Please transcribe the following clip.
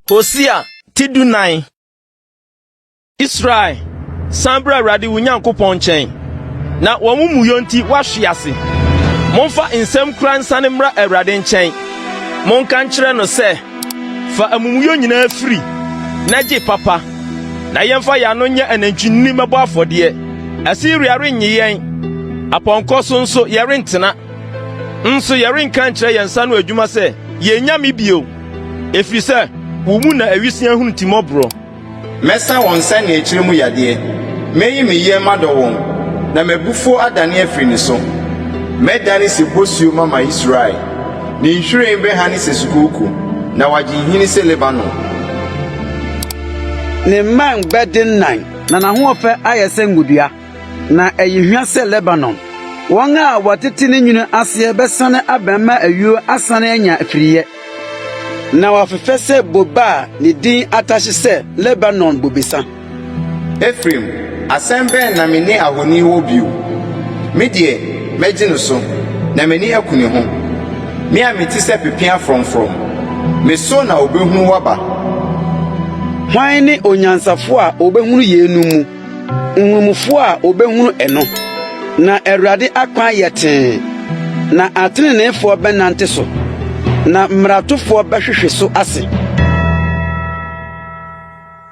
Hosea ti 14. Israel, san bra Awurade wo Nyankopɔn nkyɛn, na wɔn amumuyɔ nti woahwe ase. Momfa nsɛm kura nsane mmra Awurade nkyɛn. Monka nkyerɛ no sɛ, Fa amumuyɔ nyinaa firi, na gye papa, na yɛmfa yɛn ano nyɛ anantwinini mmɛbɔ afɔdeɛ. Asiria rennye yɛn, apɔnkɔ so nso yɛrentena. Nso yɛrenka nkyerɛ yɛn nsa ano adwuma sɛ, 'Yɛn nyame' bio, efiri sɛ wo mu na awisiaa hunu timmɔborɔ. Mɛsa wɔn nsaneakyire mu yadeɛ, mɛyi me yam adɔ wɔn, na m'abufuo adane afiri ne so. Mɛdane sɛ bosuo mama Israel, ne nhwiren bɛhane sɛ sukooko, na wagye nhini sɛ Lebanon. Ne mman bɛdennan. Na n'ahoɔfɛ ayɛ sɛ ngodua. Na ayi hwa sɛ Lebanon. Wɔn a wɔtete ne nwini aseɛ bɛsane abɛn ma ayuo asane anya afiriyɛ, na wɔafefɛ sɛ bobe a ne din atahye sɛ Lebanon bobesa. Efraim, asɛm bɛn na me ne ahoni wɔ bio? Me deɛ, mɛgye no so, na m'ani aku ne ho. Me a mete sɛ pepeaa frɔmfrɔm, me so na obehunu w'aba. Hwan ne onyansafo a obehunu yeinom mu? Nhunumufo a obehunu ɛno. Na Awurade akwan yɛ tee, na atreneefoɔ bɛnante so, na mmaratofoɔ bɛhwehwe so ase.